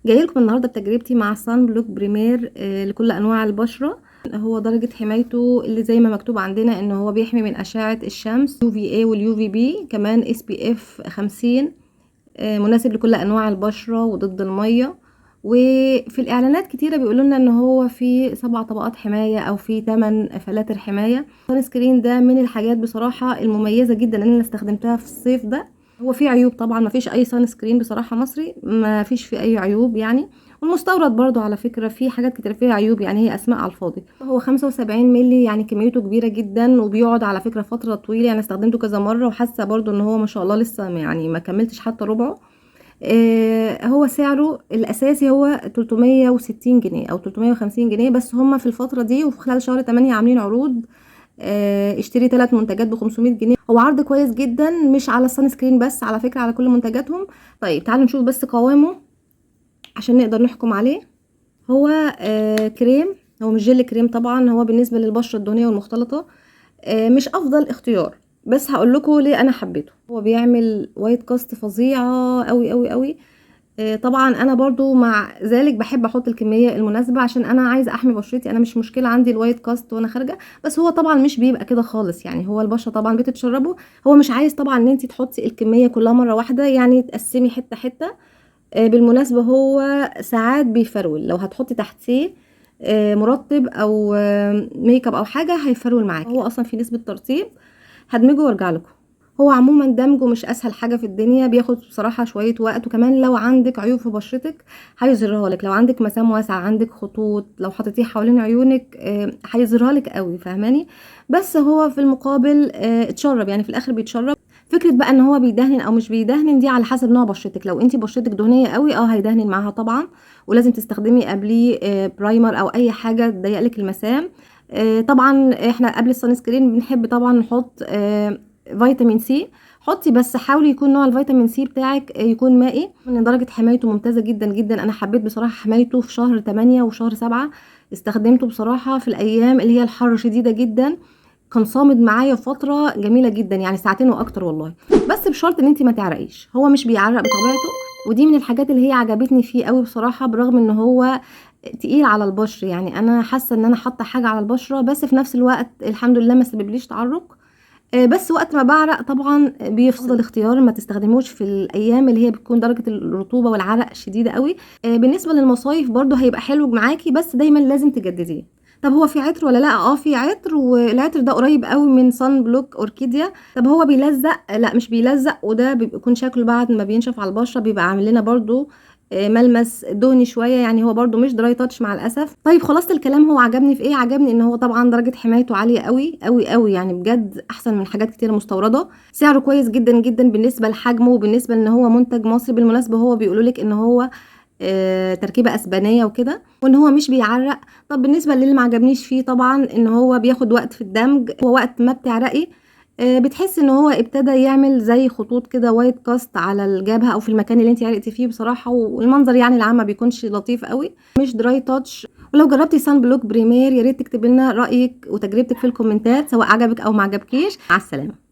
جاي لكم النهارده بتجربتي مع sunblock primer لكل انواع البشره. هو درجه حمايته اللي زي ما مكتوب عندنا ان هو بيحمي من اشعه الشمس UVA وال UVB، كمان SPF 50، مناسب لكل انواع البشرة وضد الميه. وفي الاعلانات كتيرة بيقولوا لنا ان هو في 7 طبقات حماية او في 8 فلاتر حمايه. ال sunscreen ده من الحاجات بصراحة المميزة جدا اللي انا استخدمتها في الصيف ده. هو فيه عيوب طبعا، ما فيش اي sunscreen بصراحة مصري ما فيش فيه اي عيوب يعني، والمستورد برضو على فكرة في حاجات كتير فيها عيوب، يعني هي اسماء على الفاضي. هو 75 مللي يعني كميته كبيرة جدا، وبيقعد على فكرة فترة طويله، يعني استخدمته كذا مرة وحاسه برضو ان هو ما شاء الله لسه يعني ما كملتش حتى ربعه. هو سعره الاساسي هو 360 جنيه او 350 جنيه، بس هما في الفترة دي وفي خلال شهر 8 عاملين عروض، اشتري 3 منتجات ب 500 جنيه. هو عرض كويس جدا، مش على ال sunscreen بس على فكرة، على كل منتجاتهم. طيب تعالوا نشوف بس قوامه عشان نقدر نحكم عليه. هو كريم، هو مش جل كريم طبعا، هو بالنسبة للبشره الدهنية والمختلطه مش افضل اختيار، بس هقول لكم ليه انا حبيته. هو بيعمل white cast فظيعة قوي قوي قوي. طبعا انا برضو مع ذلك بحب احط الكمية المناسبة عشان انا عايزه احمي بشرتي، انا مش مشكلة عندي ال white cast وانا خارجه، بس هو طبعا مش بيبقى كده خالص، يعني هو البشرة طبعا بتتشربه. هو مش عايز طبعا ان انت تحطي الكمية كلها مرة واحده، يعني تقسمي حتة حتة. بالمناسبة هو ساعات بيفرول، لو هتحطي تحتيه مرطب او ميك اب او حاجة هيفرول معاكي. هو اصلا في نسبه ترطيب. هدمجه وارجع لكم. هو عموما دمجه مش اسهل حاجة في الدنيا، بياخد بصراحة شوية وقت، وكمان لو عندك عيوب في بشرتك هيظهرها لك، لو عندك مسام واسعة، عندك خطوط، لو حطيتيه حوالين عيونك هيظهرها لك قوي، فاهماني؟ بس هو في المقابل اتشرب، يعني في الاخر بيتشرب. فكرة بقى ان هو بيدهن او مش بيدهن دي على حسب نوع بشرتك، لو انتي بشرتك دهنية قوي هيدهن معاها طبعا، ولازم تستخدمي قبليه primer او اي حاجة تضيق لك المسام. طبعا احنا قبل ال sunscreen بنحب طبعا نحط فيتامين سي، حطي بس حاولي يكون نوع الفيتامين سي بتاعك يكون مائي. من درجة حمايته ممتازة جدا جدا، انا حبيت بصراحة حمايته في شهر 8 وشهر 7، استخدمته بصراحة في الايام اللي هي الحر شديدة جدا، كان صامد معايا فترة جميلة جدا، يعني ساعتين واكتر والله، بس بشرط ان انتي ما تعرقيش، هو مش بيعرق بطبيعته. ودي من الحاجات اللي هي عجبتني فيه قوي بصراحة، برغم ان هو تقيل على البشر، يعني انا حاسة ان انا حاطة حاجة على البشرة، بس في نفس الوقت الحمد لله ما سببليش تعرق. بس وقت ما بعرق طبعا بيفضل اختيار ما تستخدموش في الايام اللي هي بتكون درجة الرطوبة والعرق شديدة قوي. بالنسبة للمصايف برضو هيبقى حلو معاكي، بس دايما لازم تجدديه. طب هو في عطر ولا لا؟ في عطر، والعطر ده قريب قوي من sunblock اوركيديا. طب هو بيلزق؟ لا مش بيلزق، وده بيكون شكله بعد ما بينشف على البشرة بيبقى عامل لنا برضو ملمس دهني شوية، يعني هو برضو مش dry touch مع الاسف. طيب خلاصه الكلام، هو عجبني في ايه؟ عجبني ان هو طبعا درجه حمايته عالية قوي قوي قوي، يعني بجد احسن من حاجات كتير مستورده. سعره كويس جدا جدا بالنسبة لحجمه وبالنسبة ان هو منتج مصري. بالمناسبة هو بيقولوا لك ان هو تركيبه اسبانية وكده، وان هو مش بيعرق. طب بالنسبة للي ما عجبنيش فيه طبعا ان هو بياخد وقت في الدمج، هو وقت ما بتعرقي بتحس ان هو ابتدى يعمل زي خطوط كده white cast على الجبهة او في المكان اللي انت عرقتي فيه بصراحة، والمنظر يعني العام ما بيكونش لطيف قوي، مش dry touch. ولو جربتي sunblock primer يا ريت تكتبي لنا رايك وتجربتك في الكومنتات، سواء عجبك او ما عجبكيش. مع السلامة.